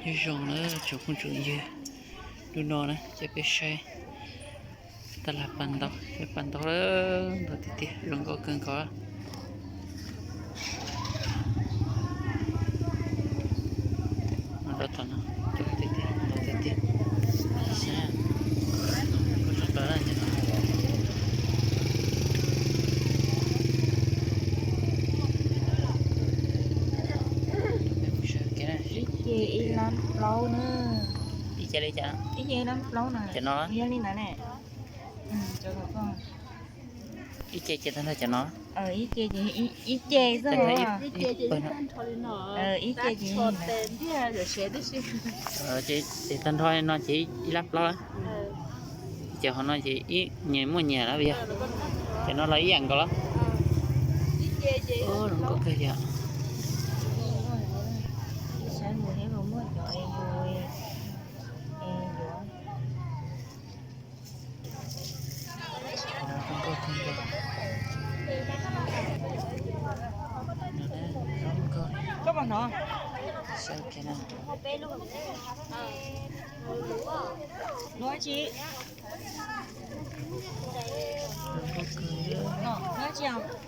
Nyob zoo na tsoom phooj tsoom ywg, hnub no na ces peb saib tab laj paj ntaub, paj ntaub ntau tiag tiag, zoo nkauj kawg nkaus. Ntau tom no, ntau tiag tiag, ntau tiag tiag. Ib ce ib lab plaub na. Ib ce li cas? Ib ce ib lab plaub na. Cov no yog li ntawd ne. Ib ce ces tag nrho cov no. Ib ce ces ib ce xwb. Ib ce ces ib ce ces tag nrho li no ces ib lab plaub. Ces hauv no ces ib nyias muaj nyias lawm yog. Ces no los ib yam nkaus los. Zoo nkauj kawg yog. Koj puas hnov? Hnov tsis? Hnov tsis?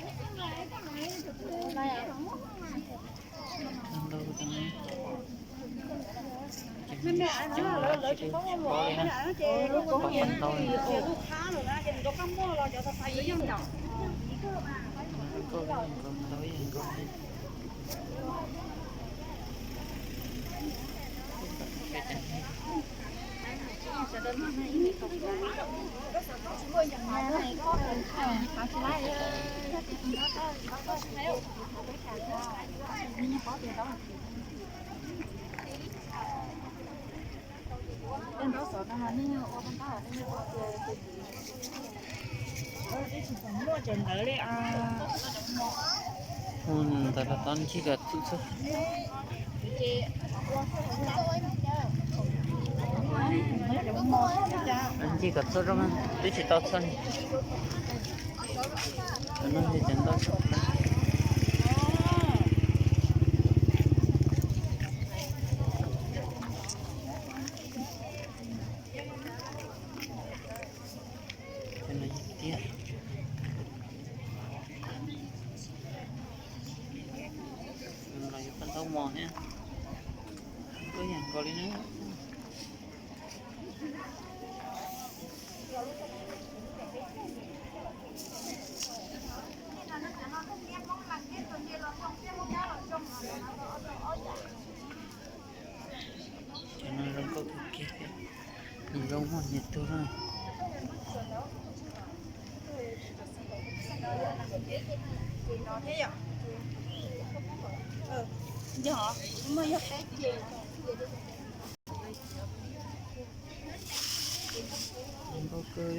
Ntawd los tau ncig kom txhua txhua. Ncig kom txhua zoo, twb tsis tau txhua li. Cov no yog cov ntau tshaj plaws. Cov no yog tiab. Los yog paj ntaub mos thiab. Kuj yam nkaus li na. Cov no zoo nkauj kawg kiag thiab, nws zoo muaj nyias tug na. Zoo nkauj kawg,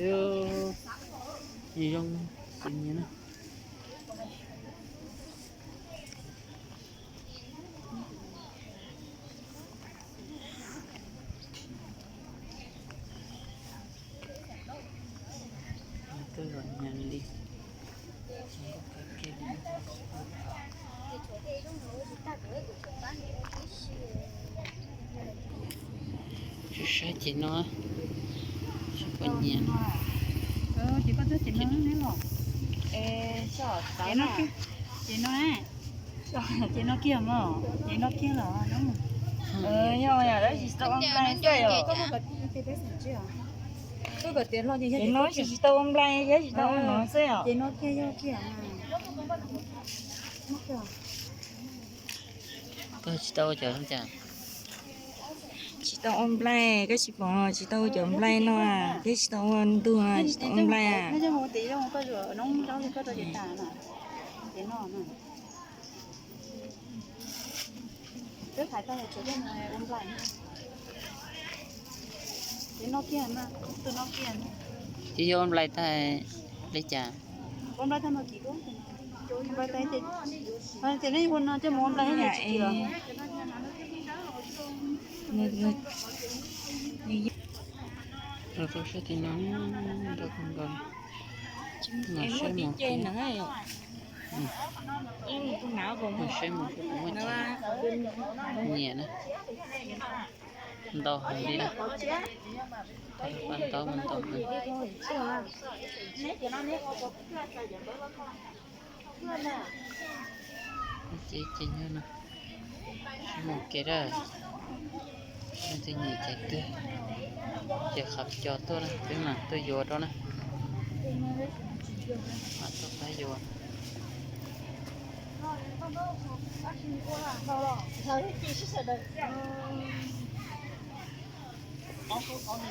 nws zoo xws nyias na. Twb los nyias li. Tsis saib ces no, tsis pom nyias. Ces no, ces no kiag mog, ces no kiag los. Yog yam dab tsis tau ua nplai xwb os. Ces no tsis tsis tau ua nplai thiab tsis tau ua no xwb os. Koj tsis tau ua cov zoo cas? Tsis tau ua nplai, koj tsis pom tsis tau ua cov nplai no thiab tsis tau ua ntug tsis tau ua nplai. Ces yog ua nplai tag li cas? Los rau sab tim no, ntau kawg nkaus. Mam saib mov kiag. Mus saib mus kuv muaj tsis nyiam na. Ntau heev li na. Paj ntaub mas ntau heev. Ces ces nyob no, mus kev dab, leej twg nyiam ces twg, ces qhov cos tuaj na, peb mam tuaj yuav rau na. Mam tuaj pab yuav.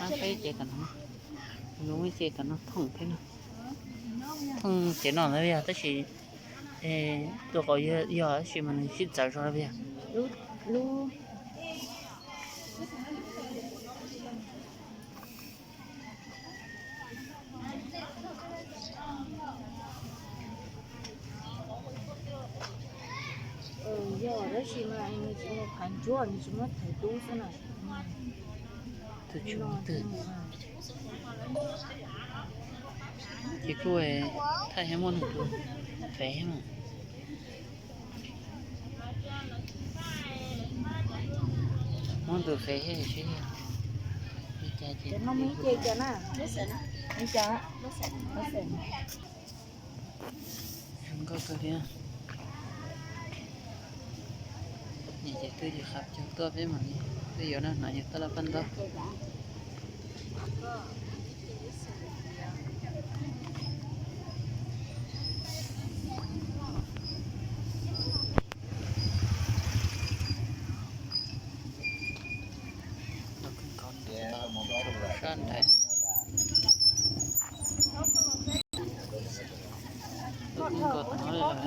Ab, peb ces tom no, lub ces tom no thooj thiab no. Thooj ces no na yog tab sis tus qaum yog tab sis mas nws sib txawv zog lawm yog. Yog tab sis mas nws tsis muaj qhov ntsuab, nws tsis muaj thaiv dub xwb na. Tus tsis muaj twg. Ces kuj thaij thiab muab nws tus fev thiab mas. Muab tus fev thiab seb li cas ces no mus ce cas na. Zoo nkauj kawg li. Nyiam ces twb yog qhov cog tuaj peb mam li tuaj yuav na, no yog taj laj paj ntaub. Sab nrad. Tus kawg nkaus tom no li lawm.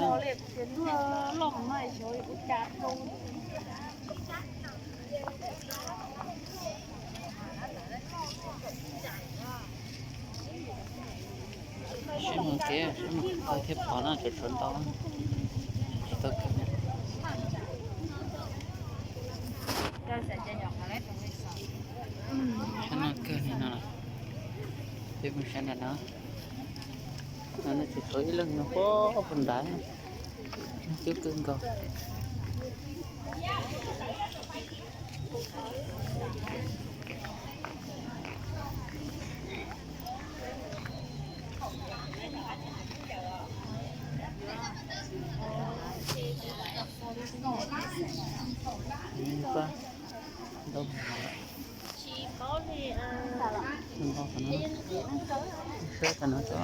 Sib mus kev, sib mus qhov thiab phom no tsuav tsuav ntau, tsis tau kawg. Sab no kawg li no, peb mus sab nram no. No tsis tau ib leeg no puag puag nrad, coob kawg nkaus. Ntau, ntau, saib tam no tso.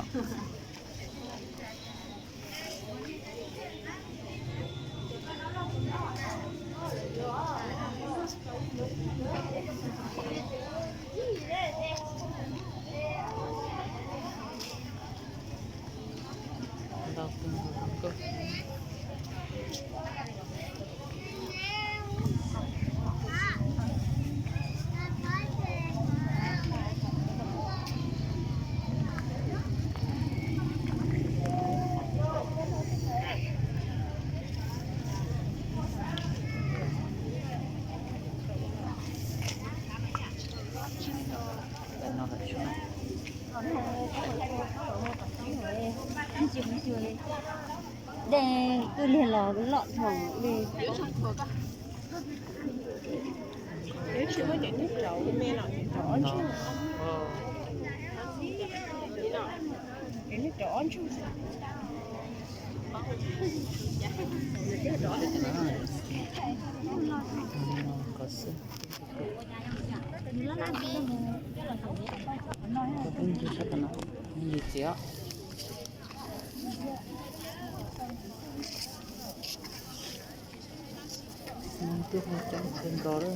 Ntau kawg nkaus. Dej twb niag los loj dhau li. Twb ho coob kawg nkaus lawm.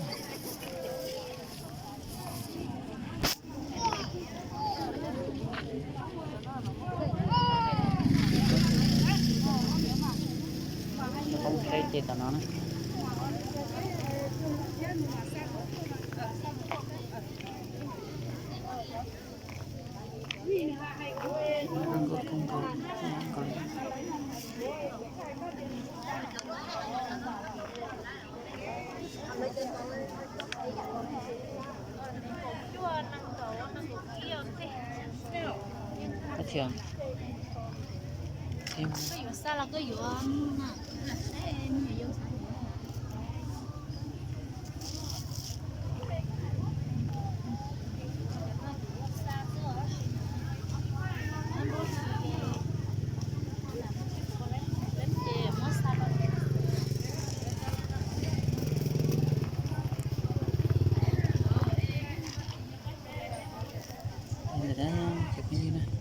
Qoob tsheb ces tom no na. Ua tsi, Koj yuav xa los koj yuav.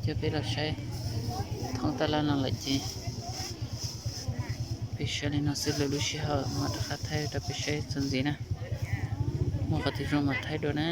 Cov peb los saib thoob tab laj no lawm ces peb saib li no xwb, lwm lub sij hawm mam rov qab thaij rau peb saib txuas ntxiv na. Muaj qhov twg zoo mam thaij dua na.